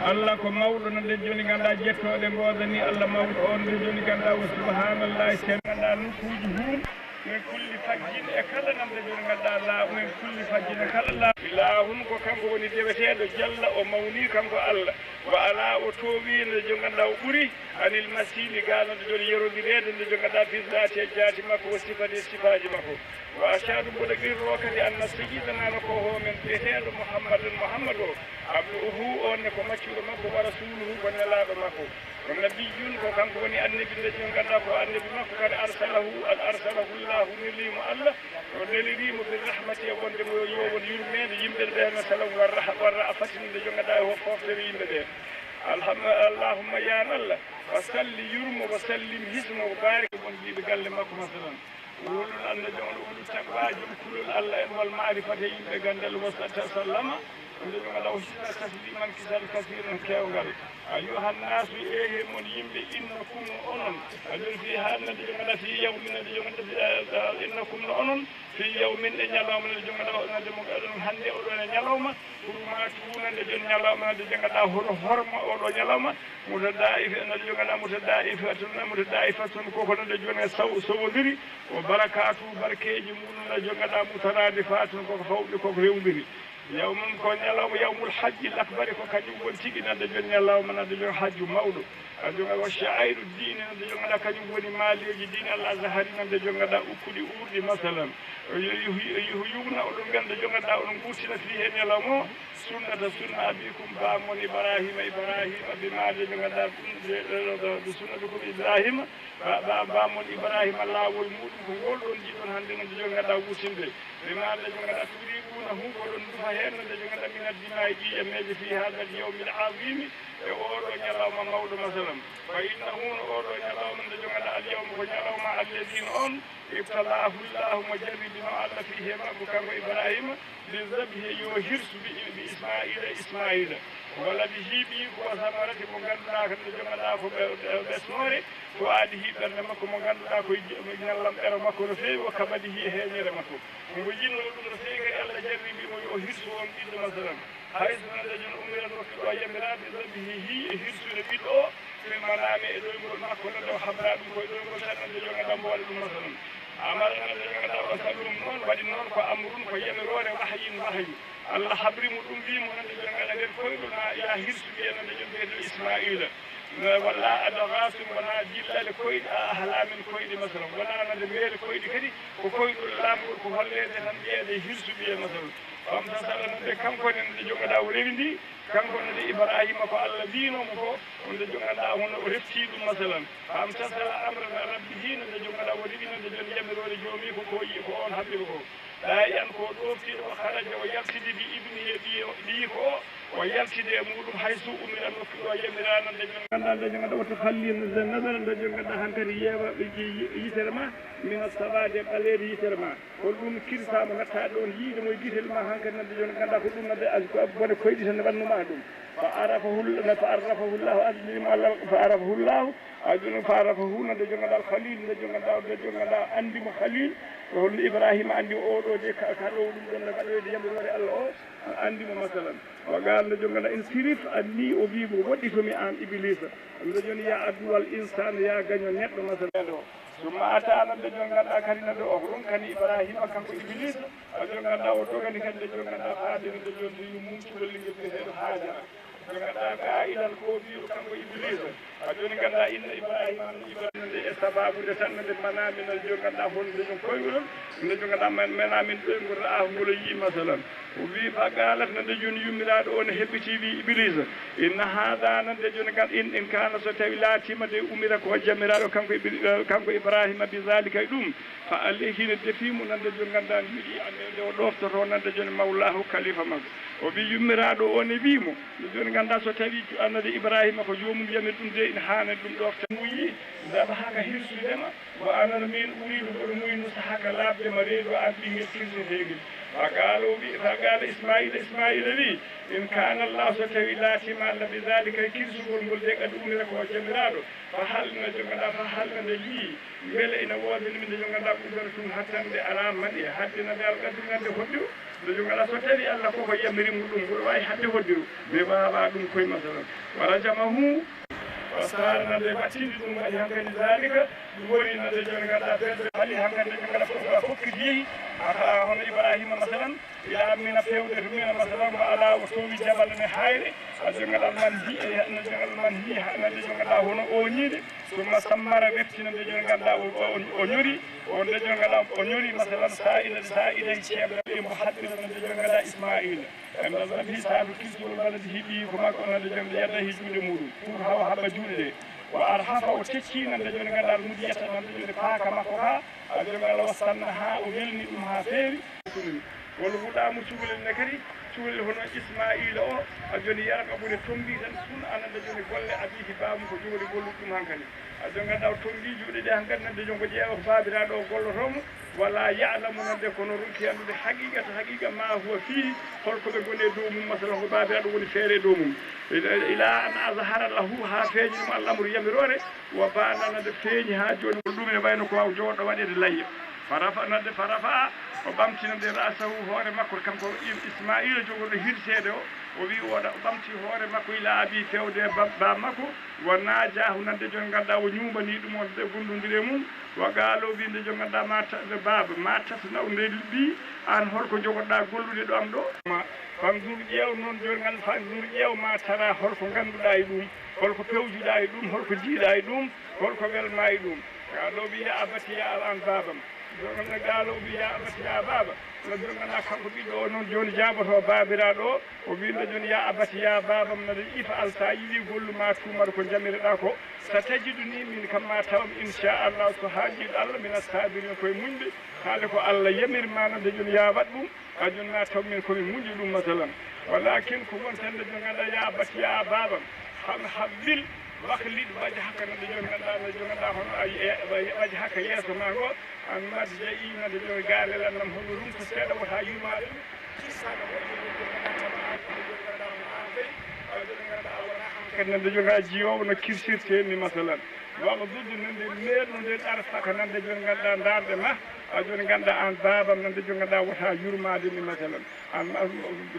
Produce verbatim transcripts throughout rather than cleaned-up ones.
Allah ko mawɗo, nande jooni ngannduɗaa jettooɗe ngoodani Allah mawɗo on, nde jooni ngannduɗaa o subhanallahi, sen ngannduɗaa nokkuuji hum, min kulli fajjin, e kala nande jooni ngannduɗaa laaw, min kulli fajjin, e kala laaw. Ilahun, ko kanko woni deweteeɗo, jalla, o mawni kanko Allah, wa ala, o toowi, nde jooni ngannduɗaa o ɓuri, anil masili, gaa nande jooni yerondireede, nde jooni ngannduɗaa fi zaati e jaati makko, o sifati e sifaaji makko. Wa ashhadu, mboɗo qirroo kadi, anna sayyidana, no ko hoomen biyeteeɗo Muhammadan, Muhammad o, abduhu, on ne ko maccuɗo makko, wa rasuluhu, ko nelaaɗo makko, wa nabiyyun, ko kanko woni annabi, nde jooni ngannduɗaa ko annabi makko, kad arsalahu, arsalahu Allahu, nelii mo Allah, o neliri mo, bi rahmati, e wonde mo yo won yurmeende yimɓe ɓe, masalan, wa rah-, wa ra'fatin, nde jooni ngannduɗaa e foftere yimɓe ɓe. Alham-, allahumma, ya Allah, wa salli, yurmo, wa sallim, hisno, wa barik, won jiiɓe galle makko, masalan. Ulul, nde jooni ngannduɗaa, ulul taqwa, joom kulol Allah en, wal ma'rifati, yimɓe ganndal, wa sa-, sallama, nde jooni ngannduɗaa o hisna, tasliman, kisal, kasiran, keewngal. Ayyuhan nasu, ehe mon yimɓe, innakum, no onon, nde jooni ngannduɗaa fi yawmin, nde jooni ngannduɗaa fi, eh, eh, innakum, no onon, fi yawmin, e ñalawma, nde jooni ngannduɗaa, nde mo ngaɗon hannde oɗo e ñalawma, hurmatuhu, nde jooni ñalawma, nde jooni ngannduɗaa hono horma oɗo ñalawma, mutadaif, nde jooni ngannduɗaa mutadaifatun, mutadaifatun, koko nde jooni saw-, sowondiri, wa barakatuhu, barkeeji mum, nde jooni ngannduɗaa mutaradifatun, koko fawɗi, koko rewndiri. Yawmun, ko ñalawma yawmul hajjil akbari, ko kañum woni tigi nande jooni ñalawma nande jooni hajju mawɗo. Nande jooni wa sha'airu diini, nande jooni ngannduɗaa kañum woni maaleeji diine Allah azhari, nande jooni ngannduɗaa ukkuɗi uurɗi, masalan. Yo, yo, yo, yo yumna, oɗon ngannda jooni ngannduɗaa oɗon ngurtina fi heen ñalawma o, sunnata sunna abikum, baamon Ibrahima, Ibrahima, bi maade jooni ngannduɗaa ɗum, de, de, de, de sunnatukum Ibrahima, ba, ba, baamon Ibrahima, laawol muɗum ko ngol ɗon jiɗɗon hannde nande jooni ngannduɗaa wurtinde. Bi maade jooni ngannduɗaa turibuuna hu, ko ɗon ndufa heen nande jooni ngannduɗaa min ad-dimaa'i, ƴiiƴameeje, fi haadal yawmil azimi, e oɗo ñalawma mawɗo, masalan. Fa innahu, no oɗo ñalawma nde jooni ngannduɗaa al yawma, ko ñalawma alladhi, no on, ibtalaahu Allahu, mo jarribino Allah, fiihi, e makko, kanko Ibrahima, bi zabhi, yo hirsu, bi, bi Ismaa'iila, Ismaa'iila, waladihi, ɓiyiiko, wa samarati, mo ngannduɗaa ko nde jooni ngannduɗaa ko ɓe, ɓe, ɓesnoore, fu'aadihi, ɓernde makko, mo ngannduɗaa ko j-, ñallam ɓero makko no feewi, wa kabadihi, e heeñere makko. Mo yiɗno ɗum no feewi, kadi Allah jarribi mo yo o hirsu on ɓiɗɗo, masalan. Haysu, nande jooni, umira, nokki ɗo yamiraa, bi zabhihi, e hirsude ɓiɗɗo o, fil manaami, e ɗoyngol makko, nande o habraa ɗum koye ɗoyngol tan, nande jooni ngannduɗaa mbo waɗi ɗum, masalan. Amara, nande jooni ngannduɗaa o salum noon, waɗi noon ko amrun, ko yamiroore, wahyin, wahyu. Allah habri mo ɗum, wii mo, nande jooni ngannduɗaa nder koyɗol ma, yaa hirsu ɓiya, nande jooni biyeteeɗo Ismaa'iila. Wala adghasin, wonaa dillale koyɗe, a ahlamin, koyɗe, masalan. Wonaa nande meere koyɗe kadi, ko koyɗol laamɗo, ko holleede tan, ɓiyeede hirsu ɓiya, masalan. Famtasala, nande kanko ne, nande jooni ngannduɗaa o rewindi, kanko nande Ibrahima ko Allah wiino mo ko, nande jooni ngannduɗaa hono o refti ɗum, masalan. Famtasala amra rabbihi, nande jooni ngannduɗaa o rewi nande jooni yamiroore joomi ko, ko yi-, ko on habri mo ko. Daa'iyan ko ɗoftiiɗo, wa kharaja, o yaltidi bi ibnihi, e ɓiyi, ɓiyiiko o, o yaltidi e muɗum, haysu umira, nokki ɗo yamiraa, nande jooni ngannduɗaa, nande jooni ngannduɗaa o takhallii nazara, nande jooni ngannduɗaa hankadi yeewa yi-, yi-, yitere ma, min as-sawaadi, e ɓaleeri yitere ma. Hol ɗum kirsaama ngattaade ɗoon yiide mo e gitel ma hankadi, nande jooni ngannduɗaa ko ɗum nande as-, ko bone koyɗi tan wannuma ɗum. Fa arafahu, fa arafahu Allahu, anndini mo Allah, fa arafahu Allahu, a jooni fa arafahu, nande jooni ngannduɗaa al-Khalil, nande jooni ngannduɗaa, nande jooni ngannduɗaa anndi mo Khalil, ko holno Ibrahima anndi oɗo de ka, ka ɗo ɗum ɗon no waɗoyde yamiroore Allah o, anndi mo masalan. Wa qaala, nande jooni ngannduɗaa insirif anni, o wii mo woɗɗito mi aan Ibliisa. Nande jooni yaa aduwwal insaan, yaa gaño neɗɗo masalan. Summa ataa, nande jooni ngannduɗaa kadi nande o ronkani Ibrahima kanko Ibliisa, a jooni ngannduɗaa o dogani kadi nande jooni ngannduɗaa faade nande jooni mum cukalel ngel biyeteeɗo Haajara. Jooni ngannduɗaa qaa'ilan ko o wi'i kanko Ibliisa, a jooni ngannduɗaa inna Ibrahima, Ibrahima nde e sabaabu nde tan nande manaami nande jooni ngannduɗaa hol nde jooni koyngol, nande jooni ngannduɗaa man-, manaami ɗoyngol ra'aahu ngol o yi'i masalan. O wi'i, fa qaalat, nande jooni yummiraaɗo on heɓɓitii, wi'i Ibliisa, inna haadha, nande jooni ngal, in, in kaana, so tawi laatiima de, umira ko jamiraaɗo kanko Ibli-, eh, kanko Ibrahima, bi zaalika, e ɗum, fa alayhi, ne defii mo, nande jooni ngannduɗaa, mi yi'i annde nde o ɗoftotoo, nande jooni mawlaahu, kalifa makko. O wi'i yummiraaɗo o ne wi'i mo, nde jooni ngannduɗaa so tawi annade Ibrahima ko joomum yamir ɗum de, ina haanani ɗum ɗofta. Mo yi'i, zabhaka, hirsude ma, Wa ana, miin, uriidu, mboɗo muuyi, nusahaka, laaɓde ma reedu an, ɓinngel kirseteengel. Fa qaala, o wi-, fa qaala Ismaa'iila, Ismaa'iila wi', in kaana Allaahu, so tawii laatiima Allah, bi zaalika, e kirsugol ngol de, qad umira, ko o jamiraaɗo, fa hal, na jogaɗaa, fa hal, na nde yi'i, mbele ina woodani mi nde jogaɗaa, qudratun, hattande, alaa man, e haddinande, al qadri, nande hoɗdu? Nde jogala so tawi Allah koko yamiri mo ɗum, mboɗo wawi hadde hoddiro, mi wawa ɗum koye masalan. Wa rajamahu, o sarana nde battindi ɗum, waɗi hankadi zalika, ɗum woni nande joni ganduɗa fedde, hali hankadi nde jogala fof ka fokkiti yeehi, a, a, hono Ibrahima masalan, ila mina fewde to mina masalan, wa ala o towi jabala ne hayre, a jogala man hi, a jogala man hi, nande jogala hono o ñiiɗe, summa sammara weftina nde joni ganduɗa o, o, o ñori, o nde joni ganduɗa o ñori masalan, sa ina, sa ina ceeɓa, ɓe mbo haɓɓira nde joni ganduɗa Ismaila. Enda zabi saatu kisgol baladi hiɓi ko makko nande joni yadda hi juuɗe muɗum. Pour hawa haɓɓa juuɗe ɗe. Wa arhafa o tecci nande joni ganduɗa almudiyata nande joni paaka makko ka. A joni Allah wastanna ha o welni ɗum ha feewi. Won huɗamu cukalel ne kadi, cukalel hono Ismaila o, a joni yarqa ɓure tombi tan sun ananda joni golle abihi baamu ko jogori gollude ɗum hankadi. A joni ganduɗa o tombi juuɗe ɗe hankadi nande joni ko ƴeewa ko babiraɗo o gollotomo, wala ya'lamu nande kono ronki andude haqiqata haqiqa ma huwa fihi, holko ɓe goni e dow mum, masalan ko babiraɗo woni feere e dow mum. Ila, ila an azhara lahu, ha feeñi ɗum al'amru yamirore, wa bana nande feeñi ha joni. Ɗum ene wayno ko waw joɗɗo waɗede layya. Farafa nande farafa, o ɓamti nande ra'sahu hoore makko, kanko I-, Ismaila jogorɗo hirseede o, o wi o waɗa, o ɓamti hoore makko ila abi fewde ba, ba makko, wa najahu nande joni ganduɗa o ñumbani ɗum on nde gondodiri e mum, wa qala o wi nde joni ganduɗa ma ta-, nde baba, ma tasna'u nde liɓɓi, an holko jogorɗa gollude ɗo am ɗo? Ma, fanzur ƴeew noon joni ganduɗa, fanzur ƴeew ma tara holko ganduɗa e ɗum, holko pewjuɗa e ɗum, holko jiiɗa e ɗum, holko welma e ɗum. Qala o wi ya abati ya an babam. Joni ganduɗa o wi ya abati ya baba. No joni ganduɗa kanko ɓiɗɗo o noon joni jaaboto babiraɗo o. O wi nde joni ya abati ya babam nade if'al sa yiɗi gollu ma tumar ko jamireɗa ko. Satajiduni min kam ma tawam inchallah so haajiɗo Allah mina sabirin koye muñɓe. Haale ko Allah yamir ma nande joni ya waɗ ɗum. A joni ma taw min komin muñƴi ɗum masalan. Walakin ko won tan nde joni ganduɗa ya abati ya babam. Hal hawwil wahlid wajhaka nande joni ganduɗa nande joni ganduɗa hono a, a, a, wajhaka yeeso ma ngo. An madja'i nande joni gaalel annam hono ɗum ko seeɗa wota yurmaɗe ɗum. Kissana woni nde joni ganduɗa tama an nande joni ganduɗa hono an kay. A joni ganduɗa a wona hankadi nande joni ganduɗa jiyowo no kirsirte ni masalan. Waghdud nande meernu nde ɗarfaka nande joni ganduɗa darɗe ma. A joni ganduɗa an babam nande joni ganduɗa wota yurmade ni masalan. An, an,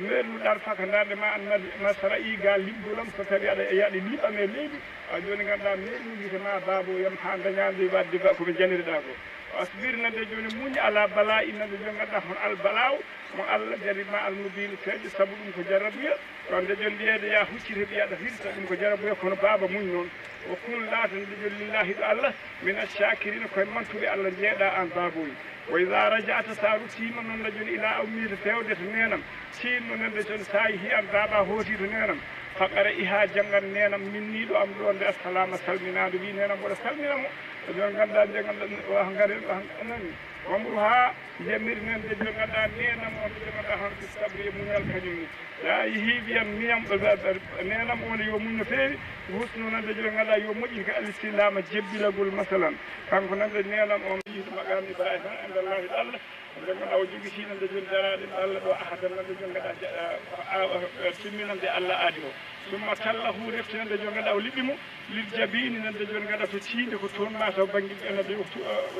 meernu ɗarfaka darɗe ma an ma, ma sara'i ga limbolam so tawi aɗa, aɗa liɓam e leydi. A joni ganduɗa meernu gite ma baboyam ha daña nde wadde ba ko ɓe janiriɗa ko. Asbir nande joni muñ ala bala'i nande joni ganduɗa hono albalaw mo Allah jarribma almubini feeƴo sabu ɗum ko jarrabuya. Ɗon nde joni wiyeede ya huccita ɓiyaɗa hirsa ɗum ko jarrabuya kono baba muñ noon. Wa kun laata nde joni lillahi ɗo Allah, mina shakirina koye mantuɓe Allah jeeɗa an baboy. Wa iza raja'ta sa ruttima noon nde joni ila ummika fewde to nenam. Sinno nande joni sa yehi an baba hooti to nenam. Faqara iha janngan nenam minniɗo am ɗo nde assalama salminaɗo wi nenam mboɗo salmina mo. Ɗo joni ganduɗa nde ganduɗa o hankadi o hankadi. Wamruha yamir nande joni ganduɗa nenam on nde ganduɗa hono sabri e muñal kañum ni. Ya yehi wiyan miyam, nenam on yo muñ no feewi, husnu nande joni ganduɗa yo moƴƴin ka alistilaama jebbilagol masalan. Kanko nande nenam on yiɗi maqam Ibrahima inda Allahi Allah. Nde ganduɗa o jogiti nande joni daraade Allah ɗo ahadan nande joni ganduɗa timminande Allah aadi o. Summa tallahu refti nande joni ganduɗa o liɓɓi mo. Lil jabini nande joni ganduɗa to tiinde ko toon mataw bangguiɗo nande o,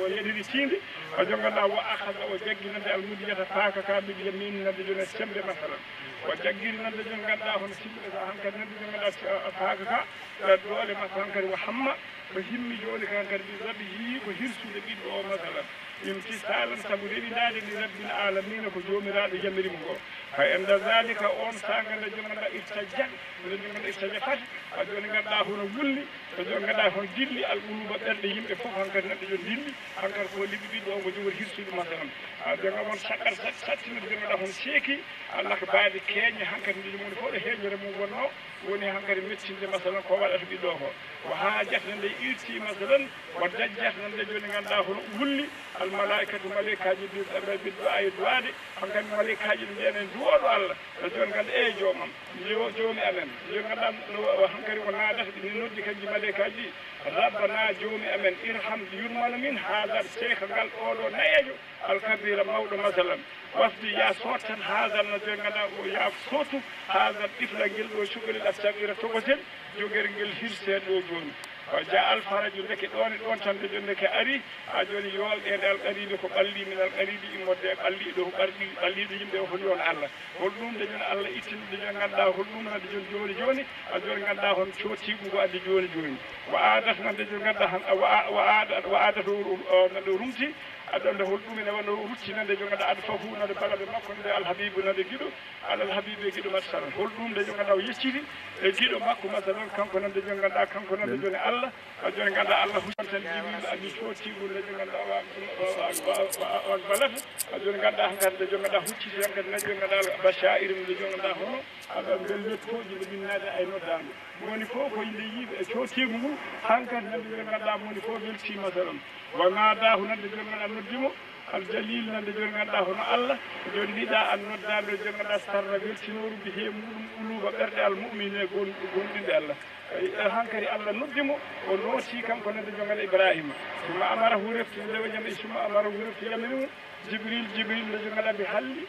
o yaɗiri tiinde. O joni ganduɗa wa akhadha o jaggi nande almudiyata paaka ka bil yamini nande joni e sembe masalan. O jaggiri nande joni ganduɗa hono simɓe hankadi nande joni ganduɗa paaka ka doole makko hankadi wa hamma. Ko himmi joni kan kadi bi zabihi ko hirsude ɓiɗɗo o masalan. Imtisalan sabu rewindaade li rabbil alamina ko jomiraɗo yamiri mo ko. Fa inda zalika on sanga nde joni ganduɗa irtajjat, nde joni ganduɗa irtajjat fati, a joni ganduɗa hono wulli, a joni ganduɗa hono dilli al quluba ɓerɗe yimɓe fof hankadi neɗɗo yo dilli, hankadi ko liɓi ɓiɗɗo o ko jogori hirsude masalan. A joni on sakkar satti nde joni ganduɗa hono seeki, Allah ko baade keeñe hankadi nde joni woni fof ɗo heeñere mum wonno. Woni hankadi mettinde masalan ko waɗata ɓiɗɗo ko. Wa hajat nde irti masalan, wa dajjat nde joni ganduɗa hono wulli, al malaikatu malaikaji bi, bi du'a e du'ade, hankadi malaikaji ɓe mbiyana en du'oɗo Allah, no joni ganduɗa e joomam, yo joomi amen, yo ganduɗa no hankadi o naadata ɓe ni noddi kanji malaikaji, rabbana joomi amen, irham yurmana min, hadal seeka ngal oɗo nayejo, Alkabira mawɗo masalan. Wafdi ya sottan hazal no joni ganduɗa o ya sottu hazal ɗifla ngel ɗo cukalel assagira togotel jogere ngel hirse ɗo joni. Wa ja al faraju, ndeke ɗoon e ɗoon tan nde jooni ndeke ari, haa jooni yoolɗeende alqariibi ko ɓalli min alqariibi immorde e ɓalliiɗo, ɓalli-, ɓalliiɗo yimɓe o holi on Allah. Hol ɗum nde jooni Allah ittini nde jooni ngannduɗaa hol ɗum nande jooni, jooni, jooni, haa jooni ngannduɗaa hon cootiigu ngu addi jooni, jooni. Wa aadat nande jooni ngannduɗaa han, wa a-, wa aada-, wa aadat o, o, nande o rumti, adda nde hol ɗum ene wano o rutti nande jooni ngannduɗaa adfahu nande balaɓe makko nande alhabibu nande giɗo, alal habibi e giɗo masalan. Hol ɗum nde jooni ngannduɗaa o yecciti e giɗo makko masalan kanko nande jooni ngannduɗaa kanko nande jooni Allah. A jooni ngannduɗaa Allah hucci tan Jibril addi cootiigu nde jooni ngannduɗaa wa, wa, wa, wa, wa, wa balata. A jooni ngannduɗaa hankadi nde jooni ngannduɗaa hucciti hankadi nde jooni ngannduɗaa bashaa'ir nde jooni ngannduɗaa hono. Aɗa mbel wettooji nde min naade ay noddaango. Moni fof ko nde yiiɓe e cootiigu ngu, hankadi nande jooni ngannduɗaa moni fof weltii masalan. Wa naadaahu nande jooni ngannduɗaa noddi mo. Al Jalil nande jooni ngannduɗaa hono Allah. Jooni ndiɗaa an noddaango jooni ngannduɗaa sarra weltinooru bi he muɗum uluuba ɓerɗe al mu'mine gon-, gomɗinɓe Allah. Ay, hankadi Allah noddi mo, o nooti kanko nande jooni ngannduɗaa Ibrahima. Summa amarahu refti nde o yami, summa amarahu refti yamiri mo. Jibril, Jibril nde jooni ngannduɗaa bi halli.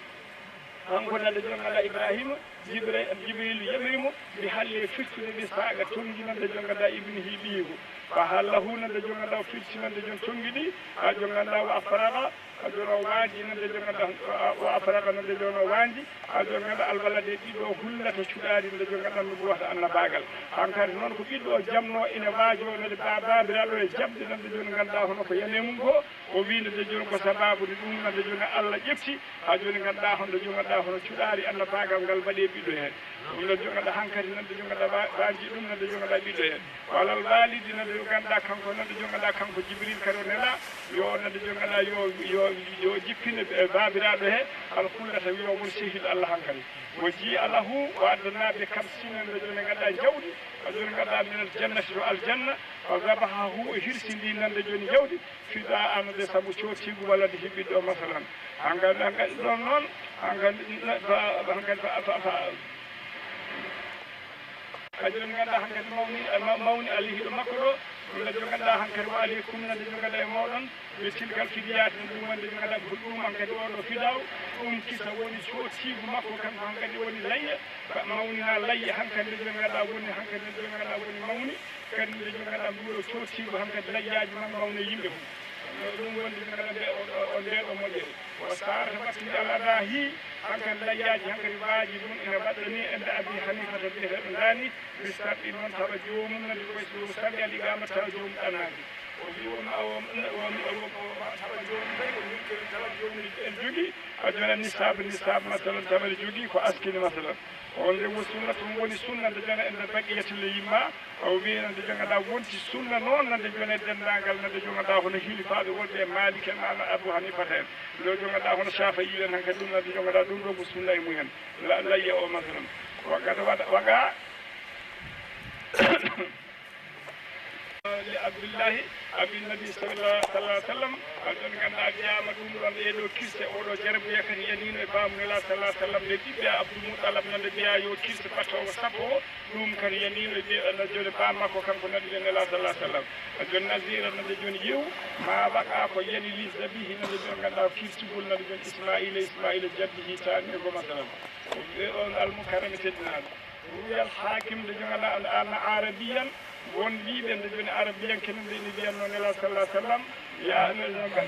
Kanko nande jooni ngannduɗaa Ibrahima, Jibra-, Jibril yamiri mo, bi halli e firtude ɗi saaga tonngi nande jooni ngannduɗaa ibnihi ɓiyigo. Fa hallahu nande jooni ngannduɗaa o firti nande jooni tonngi ɗi, haa jooni ngannduɗaa wa afraga, haa jooni o waanji nande jooni ngannduɗaa, wa afraga nande jooni o waanji, haa jooni ngannduɗaa alwalade ɓiɗɗo o hullata cuɗaari nande jooni ngannduɗaa nubuwata annabaagal. Hankadi noon ko ɓiɗɗo o jamno ina waajo nande ba-, baabiraaɗo e jaɓde nande jooni ngannduɗaa hono ko yame mum ko, o wii nande jooni ko sabaabu nde ɗum nande jooni Allah ƴefti, haa jooni ngannduɗaa hono nde jooni ngannduɗaa hono cuɗaari annabaagal ngal mbaɗi e ɓiɗɗo heen. Ɗum nande jooni ngannduɗaa hankadi nande jooni ngannduɗaa wa-, waanji ɗum nande jooni ngannduɗaa ɓiɗɗo heen. Wa alal waalidi nande jooni ngannduɗaa kanko nande jooni ngannduɗaa kanko Jibril kadi o nela yo nande jooni ngannduɗaa yo, yo, yo jippine e baabiraaɗo he alkulla tawi yo won sehil Allah hankadi. Wa jii alahu o addanaa ɓe kam sine nande jooni ngannduɗaa jawdi, haa jooni ngannduɗaa minal jannati to aljanna, fa zabahahu o hirsindi nande jooni jawdi, fidaa an de sabu cootiigu walla de hiɓɓiɗo masalan. Hankadi, hankadi ɗoon noon, hankadi, hankadi fa, fa, fa, haa jooni ngannduɗaa hankadi mawni, ma-, mawni alayhi ɗo makko ɗo, ɗum nde jooni ngannduɗaa hankadi wa aleykum nande jooni ngannduɗaa e mooɗon, ɓe tilkal fidiyaati ɗum wonde jooni ngannduɗaa ko ɗum hankadi oɗo fidaaw, ɗum kisa woni cootiigu makko kanko hankadi woni layya, ba-, mawnina layya hankadi nde jooni ngannduɗaa woni, hankadi nde jooni ngannduɗaa woni mawni. Kadi nde jooni ngannduɗaa nguuɗo cootiiɗo hankadi layyaaji man mawna yimɓe fof. Ɗum woni nde ngannduɗaa nde o, o, o nde ɗo moƴƴere. O saarata battinde alada hi hankadi layyaaji hankadi waaji ɗum ina mbaɗɗani ende Abi Hanifata biyeteeɗo ndaani, bi sarɗi noon tawa joomum nande koye so sarɗi al iqama tawa joomum ɗanaaki. O wi won ma o, o, o, o, o, tawa joomum tawi o yurkiri tawa joomum en jogii, a jona nisaabu, nisaabu masalan tawa ene jogii ko askini masalan. O nde wo sunna tun woni sunna nde jona ende baqiyati le yimma. O wiino nde jogaɗa wonti sunna noon, nde jone denndaangal, nde jogaɗa hono hilifaaɓe wonɓe e Maalik en, maana Abu Hanifata en, nde jogaɗa hono Shafi'i en, hankadi ɗum nde jogaɗa ɗum ɗo ko sunna e mumen. La-, layya o, masalan. Wa qad wada-, waqa li Abdillahi, Abin Nabi sallallahu, sallallahu alaihi wasallam. Aɗon ngannda a wiyaama ɗum ɗon, e ɗo kirse, oɗo jarabuya kadi yaniino e baamu Nela sallallahu alaihi wasallam, nde ɓiɓɓe Abdul Muttalab nande mbiya yo kirse battoowo sappo o, ɗum kadi yaniino e ɓe, na jone baa makko kanko nande Nela sallallahu alaihi wasallam. A jon Nazira nande joni yew, ma waqa ko yani li zabihi nande jon ngannda kirsugol nande jon Ismaila, Ismaila jaddihi taani e ngo masalan. O, e on Al-Mukarrami teddinaaɗo. Ruyal Hakim nde jogana an, an Arabiyan, won wiiɓe nde joni Arabiyanke nande ene wiyatno Nela sallallahu alaihi wasallam, ya,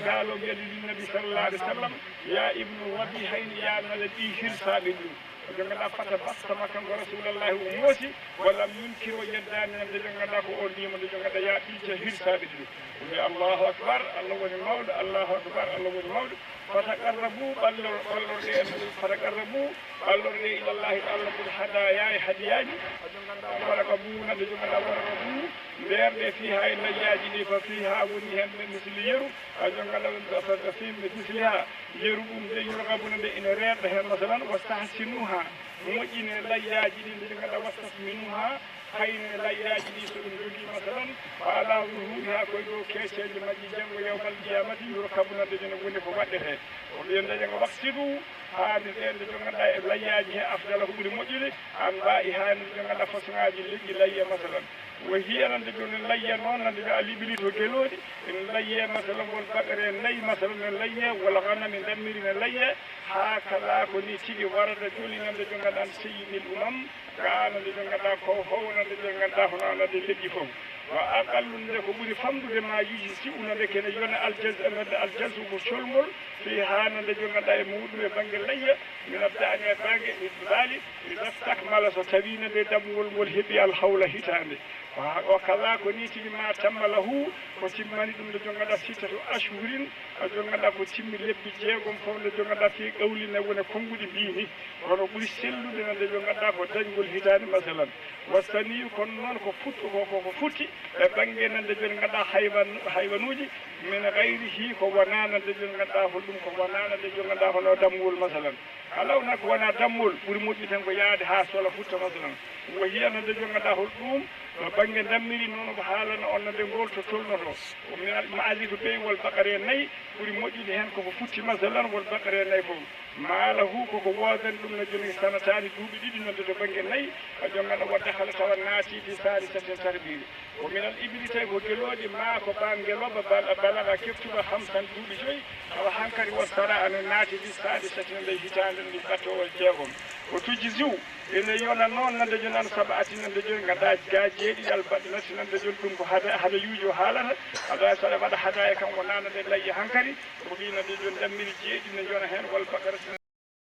gaalo mbiyade lin Nabi sallallahu alaihi wasallam, ya ibnu Rabi hayni ya nana ɗi hirsaaɓe ɗum. O jogana fata bastama kanko Rasulullahi o moosi, wa lam yunkir o yeddaani nande jogana ko on ndimo nde jogana ya ɓiice hirsaaɓe ɗum. O wi Allahu Akbar, Allah woni mawɗo, Allahu Akbar, Allah woni mawɗo. Fataqarrabu, ɓallor-, ɓallorɗe en, fataqarrabu, ɓallorɗe ilallahi to Allah bil hadaya e hadiyaaji. A joganda waraqabu, nande joganda waraqabu, mbeerɗe fiha e layyaaji ɗi, fa fiha woni heen ɓe misli yeru. A joganda fa, fa, fa fi misliha, yeru ɗum de yurqabu nande ina reerɗa heen, masalan, wastahsinuha, moƴƴine layyaaji ɗi, nde joganda wastasminuha, Hayne layyaaji ɗi so ɗum jogii, masalan, fa ala zuhuriha, koye dow keeceeje majji, janngo yawmal qiyamati, yurkabu nande jene woni ko waɗɗete. O wiya nde janngo waksidu, haa nde ɗen nde joganda e layyaaji he afdala ko ɓuri moƴƴude, an mba'i haa nde joganda façon ngaaji leƴƴi layya, masalan. Wo hiya nande joni layya noon, nande jo a liɓiri to gelooɗi, en layye, masalan, won baɗere nayi, masalan, en layye, wala ganami dammiri ne layye, haa kala ko ni tigi warata joli nande jogaɗan sayyidil umam, Gaana nde ɓe ngannduɗaa ko hownande ɓe ngannduɗaa hono alade leƴƴi fof. Wa aqallu nde ko ɓuri famɗude ma yuji si una nde kene yona aljaz nde aljazu ko colngol fi hana nde joganda e muɗum e bange layya min abdani e bange bali ida stakmala so tawina nde damgol ngol heɓi alhawla hitande. Wa kaza ko ni tigi ma tamma lahu ko timmani ɗum nde joganda sittatu ashhurin a joganda ko timmi lebbi jeegom fof nde joganda fi qawli ne wona konguɗi mbini. Kono ɓuri sellude na nde joganda ko dañgol hitande masalan. Wastaniyu kono noon ko futtu ko koko futti e bangge nande joni ganduɗa haywan haywanuji min gayrihi ko wonana nde joni ganduɗa hol ɗum ko wonana nde joni ganduɗa hono dammuwol masalan. Alawna ko wona dammol ɓuri moƴƴi tan ko yaade ha sola futta masalan. Wo hiyana nde joni ganduɗa hol ɗum no bangge dammiri noon ko haalana on nde ngol to tolnoto. Ko min ma ali ko beywol bakare nayi ɓuri moƴƴude hen koko futti masalan wol bakare nayi fof. Maalahu koko woodani ɗum no joni sanataani duuɓi ɗiɗi nodde to bannge nayi a jongana wa dahala tawa naati fi saalisatin tarbiri. Ko minal ibili tawi ko gelooɗi ma ko ba ngelooba balaga keftuɗo hamsan duuɓi joyi tawa hankadi o sara ana naati fi saalisatin ley hitaande ndi ɓattowol jeegom. Ko tujji ziw ene yona noon nande joni an saba atin nande joni gada ga jeeɗiɗi albaɗɗo natti nande joni ɗum ko hada hada yuujo haalata. Hada saɗa waɗa hada e kam o nanade layya hankadi. Ko ɗi nande joni dammiri jeeɗiɗi ne jona heen wal bakara.